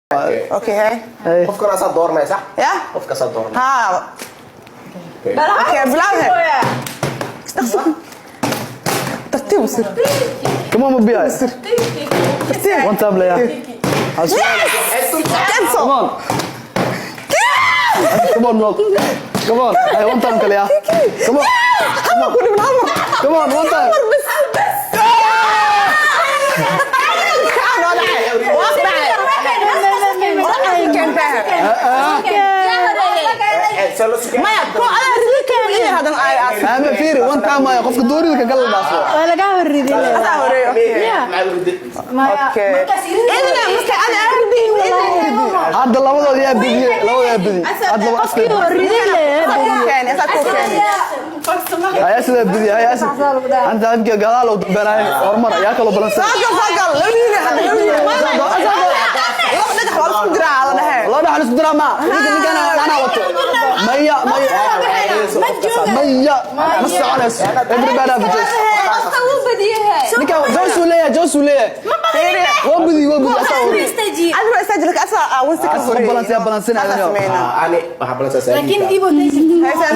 Okay, hey. Hey. Qofkan asaa dooranaya, sax? Ya. Qofkaasaa dooranaya. Ha, okay, bilaab he. Dhaqso, tartiib u sir. Come on, Mabiya. Tartiib. One time, Leia. Yes, cancel. Come on. Come on, Rob. Come on. Hey, one time, Kalia. Come on. Hal mar ku dhiman, hal mar. Come on, one time. Hal mar bas bas. Kaan waa dhacay, waa dhacay, waa keentaa. Maya, ko adaa ridin iyo hadan ay aas. Ama fiiri, one time waaye, qofka doorida ka gal dhaafo. Waa lagaa horriday. Asaa horeeyo, okay. Okay, idina marka ada ridin. Hadda labadooda yaa badiye, labadooda yaa badiye. Hadda laba Qofkii horriday le. Keeni, asaa ku keeni. Ayaa sidaa badiye, ayaa sidaa. Anta adka gadaal u dambeynaya, horumar yaa kaloo balansan. Soo gal, soo gal, laba dhiin hadda, laba dhiin. Laba dhagax waa la isku diraa la dhahe. Laba dhax la isku diraa ma. Ninka ninkan anaa wato. Maya, maya. Maya, ma soconayso. Everybody have a choice. Ninkan Joyce uu leeyahay, Joyce uu leeyahay. Waa badiye, waa badiye, asaa hore. Adiga istaajil asaa one second. Asoo balance, yaa balansin. Asaa sameynaa. Ani waxaa balansaa. Laakiin ibo. Haysa.